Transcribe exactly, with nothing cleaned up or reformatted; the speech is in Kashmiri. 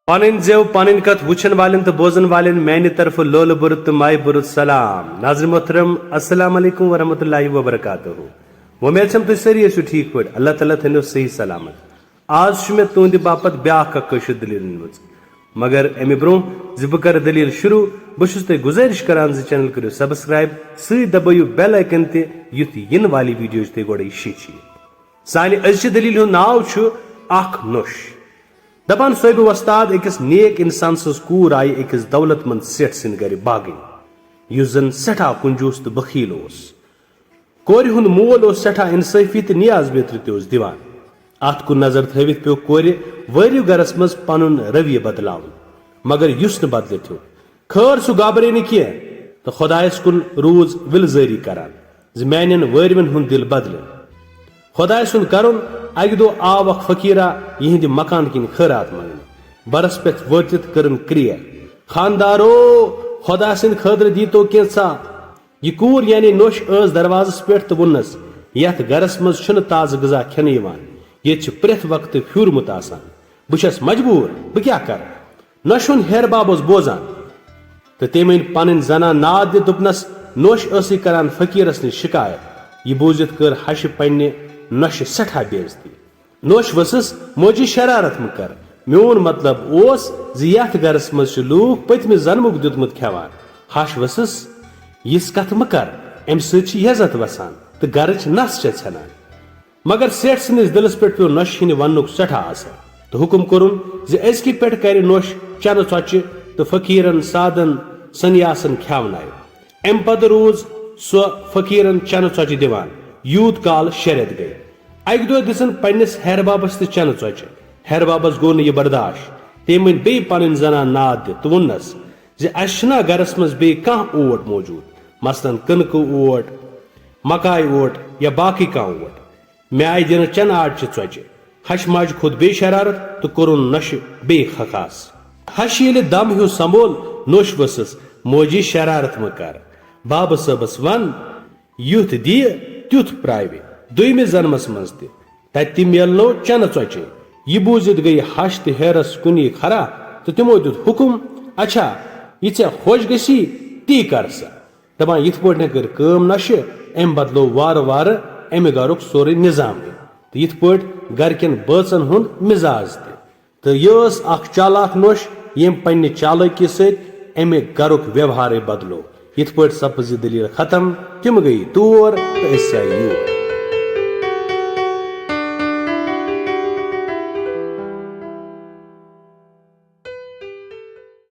پنٕنۍ زٮ۪و، پنٕنۍ کتھ وٕچھن والٮ۪ن تہٕ بوزن والٮ۪ن میانہِ طرفہٕ لولہٕ بُرٕ تہٕ مایہِ بُرٕ سلام۔ ناظرین محترم، السلام علیکم ورحمۃ اللہ وبرکاتہ۔ وۄمید چھم تُہۍ سٲری ٲسِو ٹھیٖک پٲٹھۍ۔ اللہ تعالیٰ تھٲینو صحیح سلامت۔ آز چھُ مےٚ تُہنٛدِ باپتھ بیٛاکھ اکھ کٲشِر دٔلیٖل أنمٕژ۔ مگر امہِ برونٛہہ زِ بہٕ کرٕ دٔلیٖل شروٗع، بہٕ چھُس تۄہہِ گُزٲرِش کران زِ channel کٔرِو subscribe، سۭتۍ دبٲیِو bell icon تہِ، یُتھ یِنہٕ والہِ video چھِ تۄہہِ گۄڈَے شیٚچھِ۔ سانہِ أزچہِ دٔلیٖلہِ ہُنٛد ناو چھُ اکھ نوٚش۔ دپان صٲحبہِ وۄستاد، أکِس نیک انسان سٕنٛز کوٗر آیہِ أکِس دولت مند سیٹھ سٕنٛدِ گرِ باگٕنۍ، یُس زن سٮ۪ٹھاہ کنجوٗس تہٕ بخیل اوس۔ کورِ ہُنٛد مول اوس سٮ۪ٹھاہ انصٲفی تہٕ نیاز بیترِ تہِ اوس دِوان۔ اتھ کُن نظر تھٲوِتھ پیوٚو کورِ وٲرِو گرس منٛز پنُن رویہ بدلاوُن، مگر یُس نہٕ بدلِتھ ہیوٚک۔ خٲر، سُہ گابرے نہٕ کینٛہہ تہٕ خۄدایس کُن روٗز وِلزٲری کران زِ میانٮ۪ن وٲرِوٮ۪ن ہُنٛد دِل بدلہِ۔ خۄداے سُنٛد کرُن، اکہِ دۄہ آو اکھ فقیرا یِہنٛدِ مکان کِنۍ خٲرات منٛگنہِ۔ برس پٮ۪ٹھ وٲتِتھ کٔرٕن کرٛیکھ، "خاندارو، خۄدا سٕنٛدِ خٲطرٕ دیٖتو کینٛژھا۔" یہِ کوٗر یعنی نوٚش ٲس دروازس پٮ۪ٹھ تہٕ ووٚننس، "یتھ گرس منٛز چھُنہٕ تازٕ غذا کھٮ۪نہٕ یِوان، ییٚتہِ چھُ پرٛٮ۪تھ وقتہٕ پھیوٗرمُت آسان۔ بہٕ چھَس مجبوٗر، بہٕ کیٛاہ کرٕ؟" نوٚشہِ ہُنٛد ہیہر باب اوس بوزان تہٕ تٔمۍ أنۍ پنٕنۍ زنان ناد دِتھ دوٚپنس، نوٚش ٲسٕے کران فقیرس نِش شکایت۔ یہِ بوٗزِتھ کٔر ہشہِ پننہِ نوٚشہِ سٮ۪ٹھاہ بے عزتی۔ نوٚش ؤسٕس، "موجی شرارت مہٕ کر، میون مطلب اوس زِ یتھ گرس منٛز چھِ لوٗکھ پٔتمہِ زنمُک دیُتمُت کھٮ۪وان۔" ہش ؤسٕس، "یِژھ کتھ مہٕ کر، امہِ سۭتۍ چھِ یزت وسان تہٕ گرٕچ نس چھےٚ ژھٮ۪نان۔" مگر سیٹھ سٕنٛدِس دِلس پٮ۪ٹھ پیوٚو نۄشہِ ہٕنٛدِ وننُک سٮ۪ٹھاہ اثر تہٕ حُکم کوٚرُن زِ أزکہِ پٮ۪ٹھ کرِ نۄش چنہٕ ژۄچہِ تہٕ فقیرن، سادن، سنیاسن کھیاونایہِ۔ امہِ پتہٕ روٗز سۄ فقیرن چنہٕ ژۄچہِ دِوان، یوٗت کال شےٚ رٮ۪تھ گٔے۔ اکہِ دۄہ دِژٕن پننِس ہیہر بابس تہِ چنہٕ ژۄچہِ۔ ہیہر بابس گوٚو نہٕ یہِ برداشت۔ تٔمۍ أنۍ بیٚیہِ پنٕنۍ زنان ناد دِتھ تہٕ ووٚننس زِ، "اسہِ چھُنا گرس منٛز بیٚیہِ کانٛہہ اوٹ موجود، مثلاً کٕنکہٕ اوٹ، مکایہِ اوٹ یا باقٕے کانٛہہ اوٹ؟ مےٚ آیہِ دِنہٕ چنہٕ آٹچہِ ژۄچہِ۔" ہشہِ ماجہِ کھوٚت بیٚیہِ شرارت تہٕ کوٚرُن نۄشہِ بیٚیہِ خکاس۔ ہشہِ ییٚلہِ دم ہیوٚو سنبھول، نوٚش ؤسٕس، "موجی شرارت مہٕ کر، بابہٕ صٲبس ون، یُتھ دِیہِ تیُتھ پراوِ دوٚیمِس زنمس منٛز تہِ، تتہِ تہِ میلنو چنہٕ ژۄچے۔" یہِ بوٗزِتھ گٔیہِ ہش تہٕ ہیرس کُنی کھرا تہٕ تِمو دیُت حُکم، "اچھا، یہِ ژےٚ خۄش گژھی، تی کر سا۔" دپان یِتھ پٲٹھۍ کٔر کٲم نۄشہِ، امہِ بدلو وارٕ وارٕ امہِ گرُک سورُے نظام تہِ تہٕ یِتھ پٲٹھۍ گرِکٮ۪ن بٲژن ہُنٛد مزاج تہِ۔ تہٕ یہِ ٲس اکھ چالاک نۄش، ییٚمۍ پننہِ چالٲکی سۭتۍ امہِ گرُک ویوہارٕے بدلو۔ یِتھ پٲٹھۍ سپٕز یہِ دٔلیٖل ختم، تِم گٔیہِ تور تہٕ أسۍ آیہِ یور۔